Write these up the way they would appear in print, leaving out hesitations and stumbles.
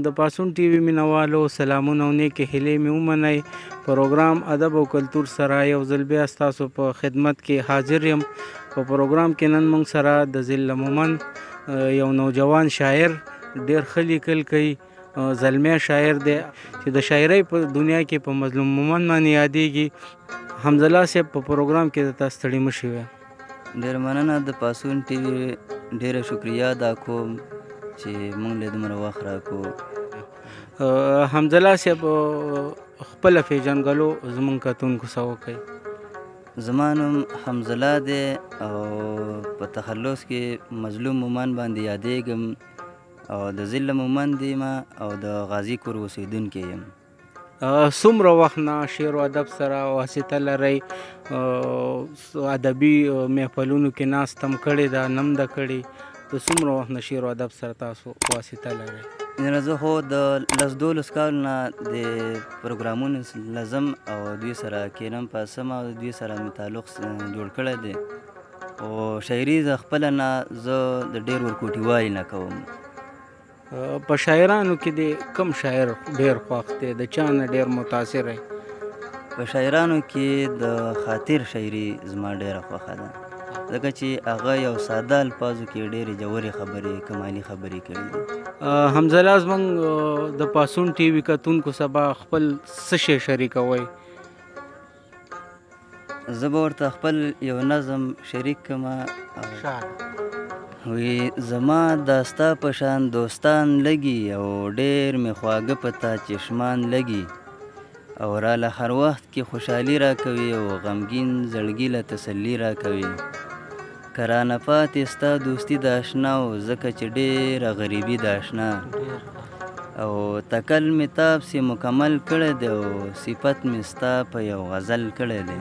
د پاڅون ټي وي مینوالو سلامونه او نیکې هیلې مې ومنئ. پروګرام ادب او کلتور سره یو ځل بیا ستاسو په خدمت کې حاضر یم. په پروګرام کې نن موږ سره د ضلع مومند یو نوجوان شاعر، ډېر ښه لیکل کوي، زلمی شاعر دی چې د شاعرۍ په دنیا کې په مظلوم مومند باندې یادېږي. حمزه الله صاحب، په پروګرام کې د تاسو ستړي مه شي. ډېره مننه د پاڅون ټي وي، ډېره شکریه ادا کوم چې موږ له دومره وخت راکو. حمزه الله صاحب، خپله پېژندګلو زموږ کتونکو سره وکړئ. زما نوم حمزه الله دی او په تخلص کې مظلوم مومند باندې یادېږم او د ضلع مومند یم او د غازي کور اوسېدونکی یم. څومره وخت نه شعر او ادب سره واسطه لرئ؟ ادبي محفلونو کې ناست هم کړې ده، نم ده کړې؟ د څومره وخت نه شعر او ادب سره تاسو واسطه لرئ؟ یعنې زه خو د لس دولس کالو نه د پروګرامونو لزم او دوی سره کښېنم پاسم او دوی سره مې تعلق جوړ کړی دی او شاعري زه خپله نه زه د ډېر ورکوټیوالي نه کوم. په شاعرانو کې دې کوم شاعر ډېر خوښ دی، د چا نه ډېر متاثر یې؟ په شاعرانو کې د خاطر شاعري زما ډېره خوښه ده، ځکه چې هغه یو ساده الفاظو کې ډېرې ژورې خبرې، کمالي خبرې کړي دي. حمزه الله، زموږ د پاڅون ټي وي کتونکو سبا خپل څه شی شریکوئ؟ زه به ورته خپل یو نظم شریک کړم. وی زما دا ستا په شان دوستان لګي او ډېر مې خواږه په تا چشمان لګي او راله هر وخت کې خوشحالي راکوي او غمګین زړګي له تسلي راکوي. که رانه پاتې ستا دوستي د اشنا و، ځکه چې ډېره غریبي د اشنا او تکل مې تاپسې مکمل کړی دی او صفت مې ستا په یو غزل کړی دی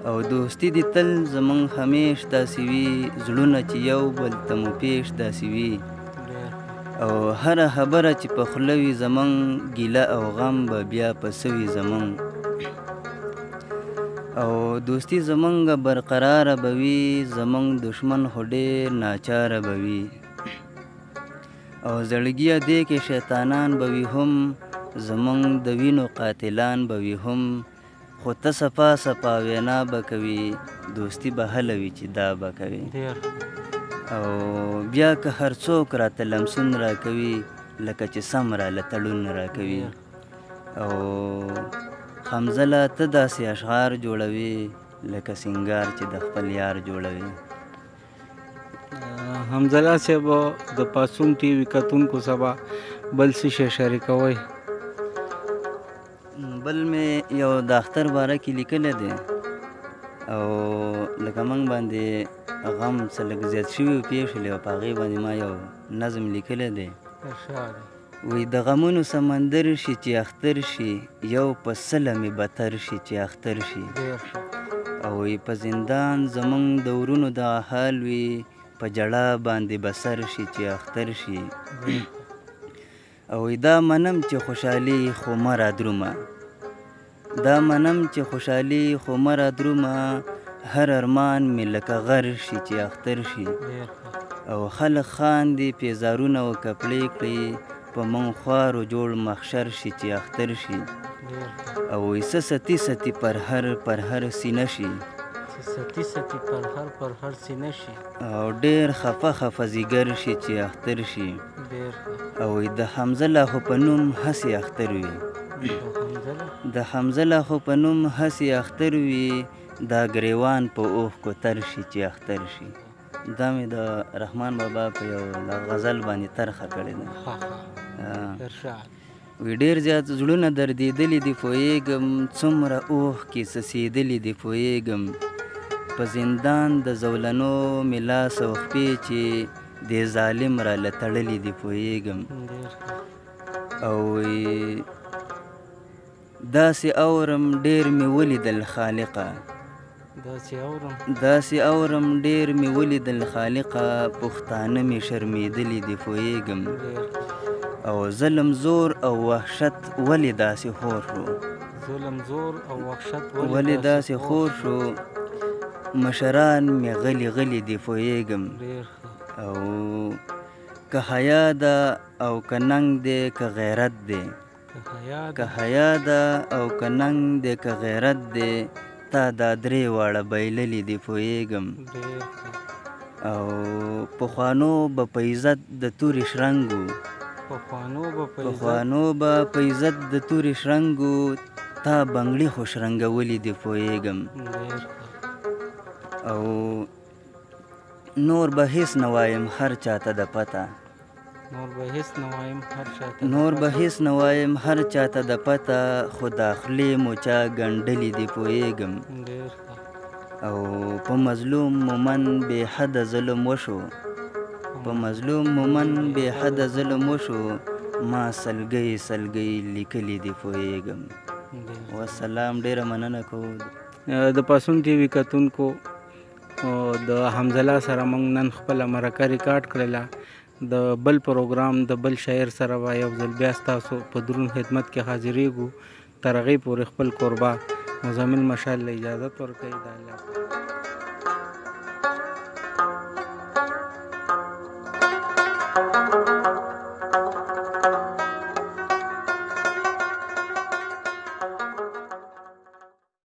او دوستي دې تل زمونږ همیش داسې وي، زړونه چې یو بل ته مو پېښ داسې وي او هره خبره چې په خوله وي زمونږ، ګیله او غم به بیا په څه وي زمونږ او دوستي زمونږ برقراره به وي، زمونږ دښمن خو ډېر ناچاره به وي او زړګیه دې کې شیطانان به وي هم، زمونږ د وینو قاتلان به وي هم، خو ته صفا صفا وینا به کوي، دوستي به هله وي چې دا به کوي او بیا که هر څوک راته لمسون راکوي، لکه چې سم راله تړون راکوي او حمزه ته داسې اشعار جوړوي لکه سینګار چې د خپل یار جوړوي. حمزه الله صاحب، د پاڅون ټي وي کتونکو سبا بل څه شی شریکوئ؟ بل مې یو د اختر باره کې لیکلی دی او لکه موږ باندې غم څه لږ زیات شوي و پېښلې او په هغې باندې ما یو نظم لیکلی دی. وی د غمونو سمندر شي چې اختر شي، یو په سله مې بتر شي چې اختر شي او وی په زندان زمونږ د ورونو دغه حال وي، په جړا باندې بسر شي چې اختر شي او وی دا منم چې خوشحالي خو مه رادرومه، دا منم چې خوشحالي خو مه رادرومه، هر ارمان مې لکه غر شي چې اختر شي او خلک خاندي پیزارونه او کپړې کړي، په مونږ خوارو جوړ محشر شي چې اختر شي او وی څه ستي ستي پر هر پر هر سینه شي، ستي ستي پر هر پر هر سینه شي او ډېر خفه خفه ځیګر شي چې اختر شي او د حمزه لا خو په نوم هسې اختر وي، د حمزه لا خو په نوم هسې اختر وي، دا ګریوان په اوښکو تر شي چې اختر شي. دا مې د رحمان بابا په یو غزل باندې طرحه کړې ده. وی ډېر زیات زړونه دردېدلي دي پوهېږم، څومره اوښکې څڅېدلي دي پوهېږم، په زندان د زولنو مې لاس او خپې چې دې ظالم راله تړلي دي پوهېږم او داسې اورم ډېر مې ولیدل خالقه، داسې اورم ډېر مې ولیدل خالقه، پښتانه مې شرمېدلي دي پوهېږم او ظلم زور او وحشت ولې داسې خور شو، ظلم زور او وحشت ولې داسې خور شو، مشران مې غلي غلي دي پوهېږم او که حیا ده او که ننګ دی که غیرت دی، که حیا ده او که ننګ دی که غیرت دی، تا دا درې واړه بایللي دي پوهېږم. او پخوانو به په عزت د تورې شرنګ و، پخوانو به په عزت د تورې شرنګ و، تا بنګړي خو شرنګولي دي پوهېږم. او نور به هیڅ نه وایم هر چاته د پته، نور به هیڅ نه وایم هر چاته، نور به هیڅ نه وایم هر چاته د پته، خو دا خولې مو چا ګنډلي دي پوهېږم. او په مظلوم مومن بې حده ظلم وشو، په مظلوم مومن بې حده ظلم وشو، ما سلګۍ سلګۍ لیکلي دي پوهېږم. وسلام، ډېره مننه کوو. د پاڅون ټي وي کتونکو، د حمزله سره موږ نن خپله مرکه ریکارډ کړله. د بل پروګرام د بل شاعر سره به یو ځل بیا ستاسو په درون خدمت کې حاضرېږو. تر هغې پورې خپل کوربه مزمل مشال له اجازت ورکوي. د الله